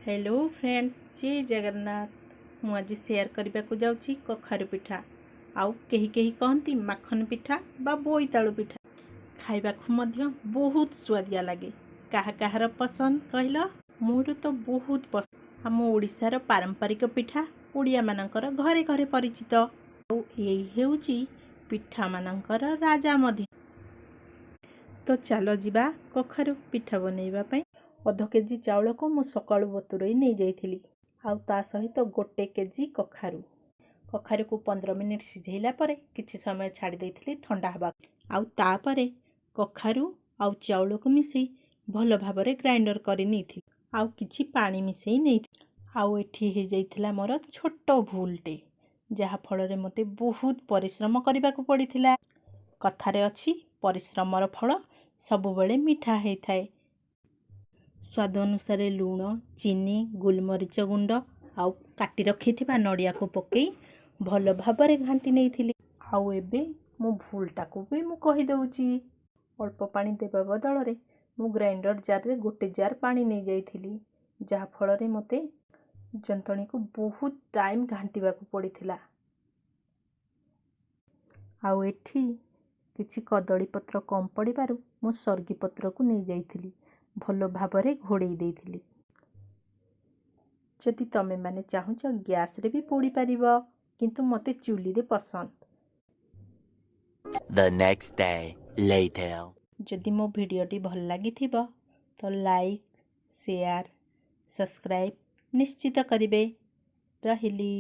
Hello friends, ଜୟ ଜଗନ୍ନାଥ। ମୁଁ ଆଜି share କରିବାକୁ ଯାଉଛି କଖାରୁ ପିଠା, ଆଉ କେହି କେହି କହନ୍ତି ମାଖନ ପିଠା ବା ବୋଇତାଳୁ ପିଠା। ଖାଇବାକୁ ମଧ୍ୟ ବହୁତ ସୁଆଦିଆ ଲାଗେ। କାହା କାହାର ପସନ୍ଦ କହିଲ? ମୋର ତ ବହୁତ ପସନ୍ଦ। ଆମ ଓଡ଼ିଶାର ପାରମ୍ପରିକ ପିଠା, ଓଡ଼ିଆମାନଙ୍କର ଘରେ ଘରେ ପରିଚିତ, ଆଉ ଏଇ ହେଉଛି ପିଠାମାନଙ୍କର ରାଜା ମଧ୍ୟ। ତ ଚାଲ ଯିବା କଖାରୁ ପିଠା ବନେଇବା ପାଇଁ। ଅଧ କେଜି ଚାଉଳକୁ ମୁଁ ସକାଳୁ ବତୁରେଇ ନେଇଯାଇଥିଲି, ଆଉ ତା ସହିତ 1 କେଜି କଖାରୁ। କଖାରୁକୁ 15 ମିନିଟ୍ ସିଝେଇଲା ପରେ କିଛି ସମୟ ଛାଡ଼ି ଦେଇଥିଲି ଥଣ୍ଡା ହେବାକୁ, ଆଉ ତାପରେ କଖାରୁ ଆଉ ଚାଉଳକୁ ମିଶାଇ ଭଲ ଭାବରେ ଗ୍ରାଇଣ୍ଡର କରି ନେଇଥିଲି, ଆଉ କିଛି ପାଣି ମିଶାଇ ନେଇଥିଲି। ଆଉ ଏଠି ହେଇଯାଇଥିଲା ମୋର ଛୋଟ ଭୁଲଟେ, ଯାହାଫଳରେ ମୋତେ ବହୁତ ପରିଶ୍ରମ କରିବାକୁ ପଡ଼ିଥିଲା। କଥାରେ ଅଛି, ପରିଶ୍ରମର ଫଳ ସବୁବେଳେ ମିଠା ହେଇଥାଏ। ସ୍ୱାଦ ଅନୁସାରେ ଲୁଣ, ଚିନି, ଗୋଲମରିଚ ଗୁଣ୍ଡ ଆଉ କାଟି ରଖିଥିବା ନଡ଼ିଆକୁ ପକାଇ ଭଲ ଭାବରେ ଘାଣ୍ଟି ନେଇଥିଲି। ଆଉ ଏବେ ମୁଁ ଭୁଲଟାକୁ ବି ମୁଁ କହିଦେଉଛି। ଅଳ୍ପ ପାଣି ଦେବା ବଦଳରେ ମୁଁ ଗ୍ରାଇଣ୍ଡର ଜାର୍ରେ ଗୋଟେ ଜାର୍ ପାଣି ନେଇଯାଇଥିଲି, ଯାହାଫଳରେ ମୋତେ ଯନ୍ତଣୀକୁ ବହୁତ ଟାଇମ୍ ଘାଣ୍ଟିବାକୁ ପଡ଼ିଥିଲା। ଆଉ ଏଠି କିଛି କଦଳୀ ପତ୍ର କମ୍ ପଡ଼ିବାରୁ ମୁଁ ସର୍ଗି ପତ୍ରକୁ ନେଇଯାଇଥିଲି, ଭଲ ଭାବରେ ଘୋଡ଼େଇ ଦେଇଥିଲି। ଯଦି ତମେମାନେ ଚାହୁଁଛ, ଗ୍ୟାସ୍ରେ ବି ପୋଡ଼ି ପାରିବ, କିନ୍ତୁ ମୋତେ ଚୁଲିରେ ପସନ୍ଦ। The next day, later. ଯଦି ମୋ ଭିଡ଼ିଓଟି ଭଲ ଲାଗିଥିବ ତ ଲାଇକ୍, ସେୟାର, ସବସ୍କ୍ରାଇବ୍ ନିଶ୍ଚିତ କରିବେ। ରହିଲି।